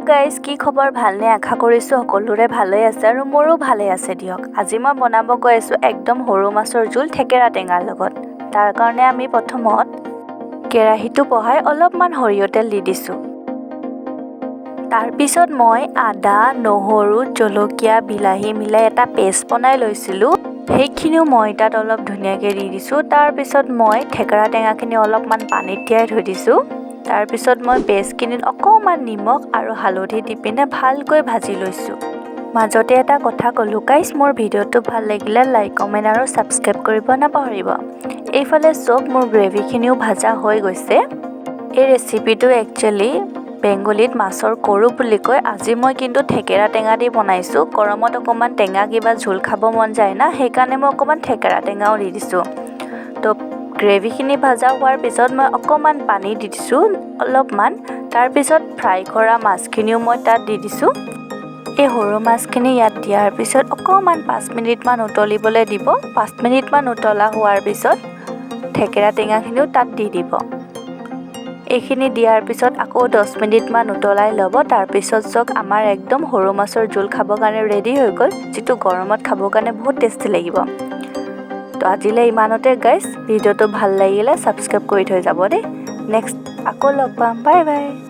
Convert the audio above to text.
Guys, কি খবৰ? ভালনে? আশা কৰিছোঁ সকলোৰে ভালেই আছে আৰু মোৰো ভালেই আছে দিয়ক। আজি মই বনাব গৈ আছোঁ একদম সৰু মাছৰ জোল থেকেৰা টেঙাৰ লগত। তাৰ কাৰণে আমি প্ৰথমত কেৰাহীটো বহাই অলপমান সৰিয়হ তেল দি দিছোঁ। তাৰপিছত মই আদা, নহৰু, জলকীয়া, বিলাহী মিলাই এটা পেষ্ট বনাই লৈছিলোঁ। সেইখিনিও মই তাত অলপ ধুনীয়াকৈ দি দিছোঁ। তাৰপিছত মই থেকেৰা টেঙাখিনি অলপমান পানীত তিয়াই থৈ দিছোঁ। তাৰপিছত মই পেষ্টখিনিত অকণমান নিমখ আৰু হালধি দি পিনে ভালকৈ ভাজি লৈছোঁ। মাজতে এটা কথা ক'লোঁ গাইজ, মোৰ ভিডিঅ'টো ভাল লাগিলে লাইক, কমেণ্ট আৰু ছাবস্ক্ৰাইব কৰিব নাপাহৰিব। এইফালে চাওক, মোৰ গ্ৰেভিখিনিও ভাজা হৈ গৈছে। এই ৰেচিপিটো একচুৱেলি বেংগলীত মাছৰ কৰু বুলি কয়। আজি মই কিন্তু থেকেৰা টেঙা দি বনাইছোঁ। গৰমত অকণমান টেঙা কিবা জোল খাব মন যায় না, সেইকাৰণে মই অকণমান থেকেৰা টেঙাও দি দিছোঁ। তো গ্ৰেভিখিনি ভাজা হোৱাৰ পিছত মই অকণমান পানী দি দিছোঁ অলপমান। তাৰপিছত ফ্ৰাই কৰা মাছখিনিও মই তাত দি দিছোঁ। এই সৰু মাছখিনি ইয়াত দিয়াৰ পিছত অকণমান 5 মিনিটমান উতলিবলৈ দিব। 5 মিনিটমান উতলা হোৱাৰ পিছত থেকেৰা টেঙাখিনিও তাত দি দিব। এইখিনি দিয়াৰ পিছত আকৌ 10 মিনিটমান উতলাই ল'ব। তাৰপিছত চাওক, আমাৰ একদম সৰু মাছৰ জোল খাবৰ কাৰণে ৰেডি হৈ গ'ল, যিটো গৰমত খাবৰ কাৰণে বহুত টেষ্টি লাগিব। তো আজিলৈ ইমানতে গাইজ। ভিডিঅ'টো ভাল লাগিলে ছাবস্ক্ৰাইব কৰি থৈ যাব দেই। নেক্সট আকৌ লগ পাম। Bye bye.